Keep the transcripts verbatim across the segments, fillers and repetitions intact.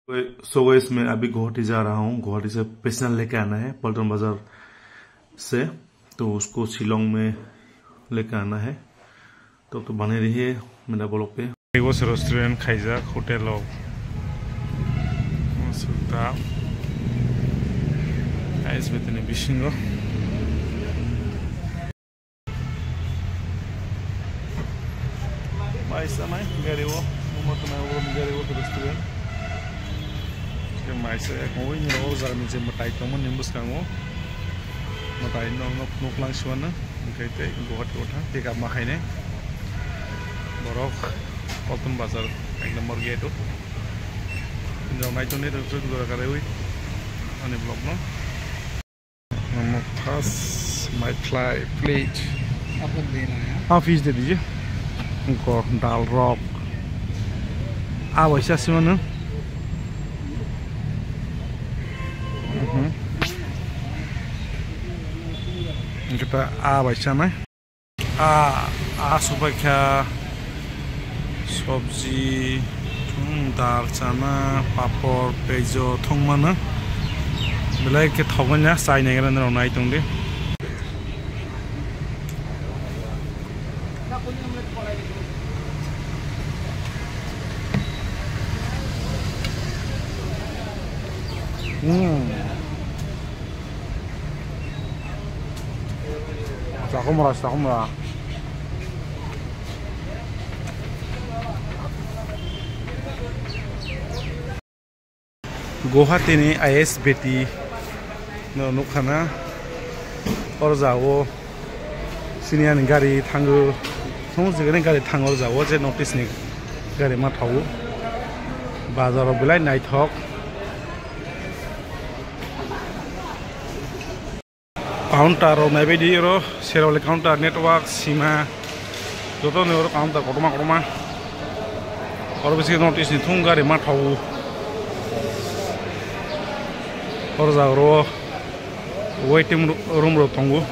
So guys, मैं अभी गुवाहाटी जा रहा हूँ। गुवाहाटी से पेसेंजर लेके आना है पल्टन बाजार से, तो उसको शिलोंग में लेके आना है। तो, तो बने रहिए मेरा ब्लॉग पे। Restaurant khaijak hotel o. Sukta. Ais betini bisingo. Maisa nai gari o, mama twnai o gari o restaurant. Ke maisa ek moi ni o jagani je mwtai tongma ni bwskango. Mwtai no no nuk lang siwana, hwnkhe tei Guwahati o thang pick up ma khainai. Borok Phaltan Bazar ek number gate o. Jok nai tongni rok jora karwi ani vlog no. Mama, first my fly plate. Apa dena ya? Half piece de dije. Ko dal rok. Awaisa simana. Mhm. Kita awaisa na. A, a subaikha, sobji, thung, dal, chana, papor, pejo, thung mano. Belai khe thogmani ya, chai naigra nai rok nai tong di. Hmm. Sakumra, sakumra. Guwahati ni I S B T no nukha na. Oro jagao sini ani gari thango, thung jigani gari thango, oro jagao je North East ni gari ma thago. Bazar o belai naithok. Counter rok naibaidi oro, serole counter, network, sima, joto ni oro counter kotorma kotorma. Oro bisingo North East ni thung gari ma thago. Oro jaga oro waiting room rok tongo.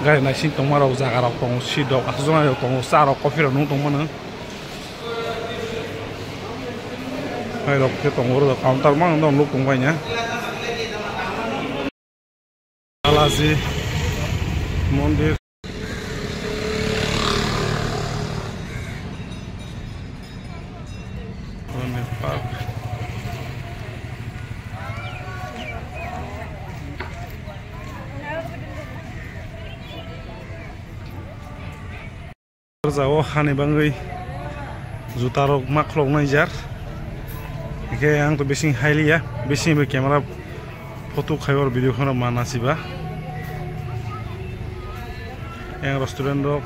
Gari naising tongma rok, jaga rok tongo, seat rok aswk jona rok tongo, cha rok, coffee rok nung tongmano. Hai rok khe tongo, oro counter ma nung tong bai na. Balaji mondir. Mondir park. Jagao hani bangwi juta rok ma kholok nai jar. Hingke ang to bising hai liya, bising bai camera photo khai or video kheno ma nasiba. Yang restaurant rok,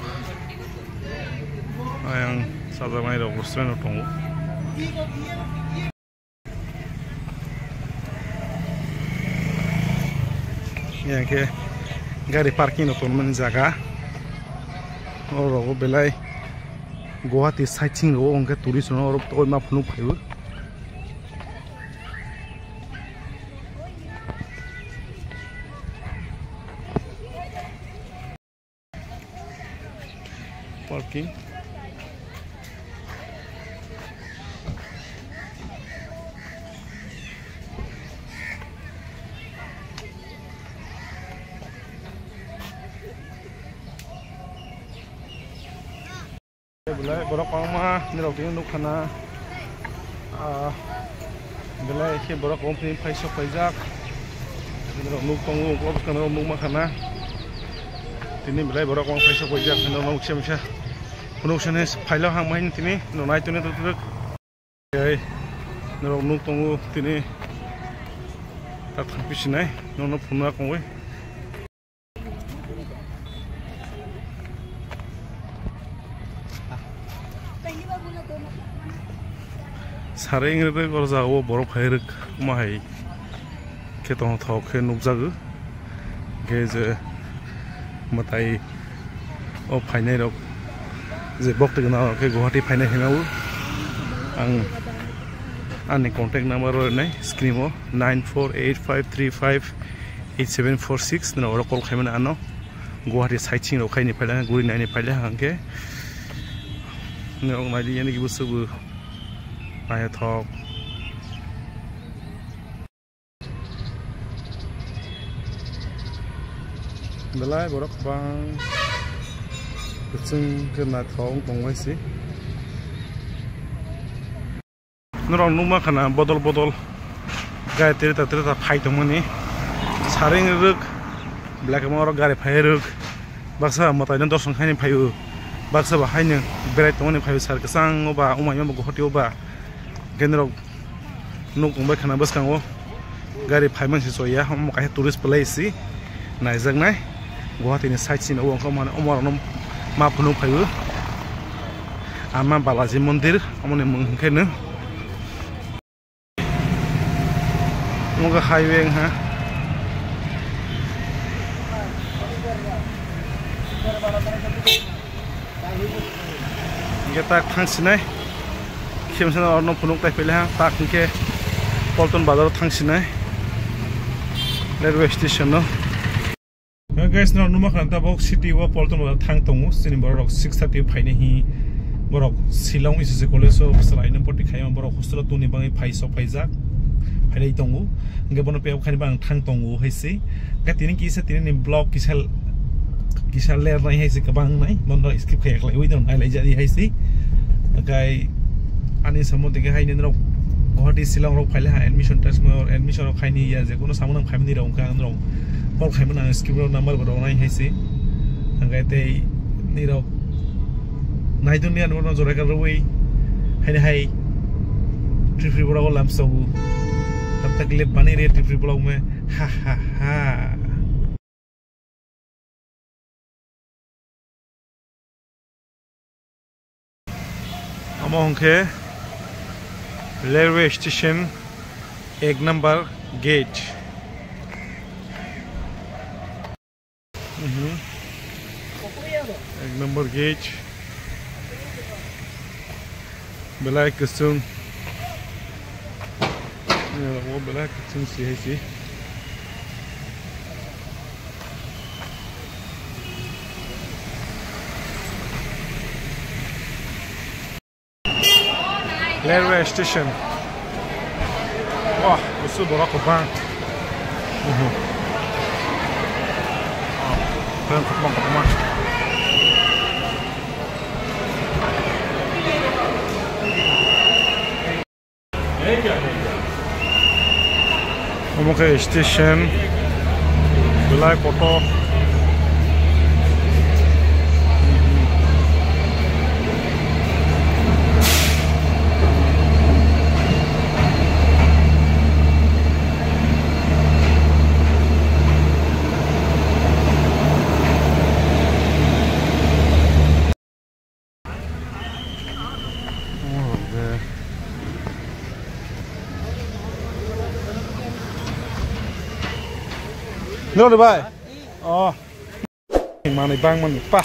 yang sajak nai rok restaurant rok tongo. Yang khe gari parking rok tongmani jaga. Oro belai Guwahati side sing rogo hwnkhe tourist rok oro twi ma phunuk phaio. Parking. Belai borok kwbangma nirok tini nukha na, ah, belai khe borok kwbangma tini phai sok paijak. Nirok nuk tongo, uklok bwskango nukma khana. Tini belai borok kwbangma phai sok paijak, nirok nuk se misa phunuk sene phailok hangma hini tini, nonai tini tuk tuk. Ei, norok nuk tongo tini. Tak thang pisinai, nono phunuk tongo. Sari wngwi rwgwi o jaga o borok hai rwk ma hai khe tongthok khe nukjago. Hingke je mwtai o phainai rok je bokti gana rok khe Guwahati phainai hinwi ang ani contact number o rinai screen o nine four eight five three five eight seven four six no oro call khaimani ano Guwahati side sing rok khaini phaila guri naini phaila hwnkhe norok naidi yani kibo swbo naithok. Belai borok kwbang kwchwng khe naithok wng tongmani se. Norok nukma khana bodol bodol gari treta treta phai tongmani. Saring rwk, belai kwbangma oro gari phai rwk. Baksa mwtaino dorsong khaini phaio, baksa bo haino berai tongmani phaio, sar kwchango ba, umaima bo Guwahati o ba. Hwnkhe norok nuk wngbai khana bwskango gari phaimani se choya, omo kaisa tourist place se naijaknai. Guwahati ni side sini o wngkha, omo rokno ma phunuk phaio. Ama Balaji mondir, omoni mung hwnkhe no. Omo khe highway wngkha. Hwnkhe tak thang sinai. Khemsa no orno phunuk tai pele ha. Tak hwnkhe Polton bazar o thang sinai. Railway station no. Guys, no numa khana tabok city o Polton bazar thang tongo. Chini borok six thirty phaini hi borok Shillong S S C college o chwraino poti khaima borok hostel o tongni bagwi phai sok phaijak. Phailai tongo. Hwnkhe bono payok khaini bagwi thang tongo hai se. Hwnkhe tini kisa tini ni vlog kisa kisa ler nai hai se kwbang nai. Bono skip khaiya khlaiwi no nai lai jadi hai se. Hwnkhe ani samo tike hai ni norok Guwahati Shillong rok phaile ha admission test mo admission rok khaini ya je kono samung nang phaimani rok wngkha norok. Call khaimani ang screen o number bo rwnai hai se. Hwnkhe tei nirok naidun ni ano jorai ka rwi haini hai Tripura o lamsa o tab tak le bani re Tripura o me ha ha ha. Omo hwnkhe railway station ek number gate. Mhm. Ek number gate. Belai kwchwng. Belai kwchwng se hai se. Railway station. Wah, busu borok kwbang. Mhm. Train kwbang kwbangma. Omo khe station belai kotor. Nrok de bai? Oh. Manwi bang manwi pa.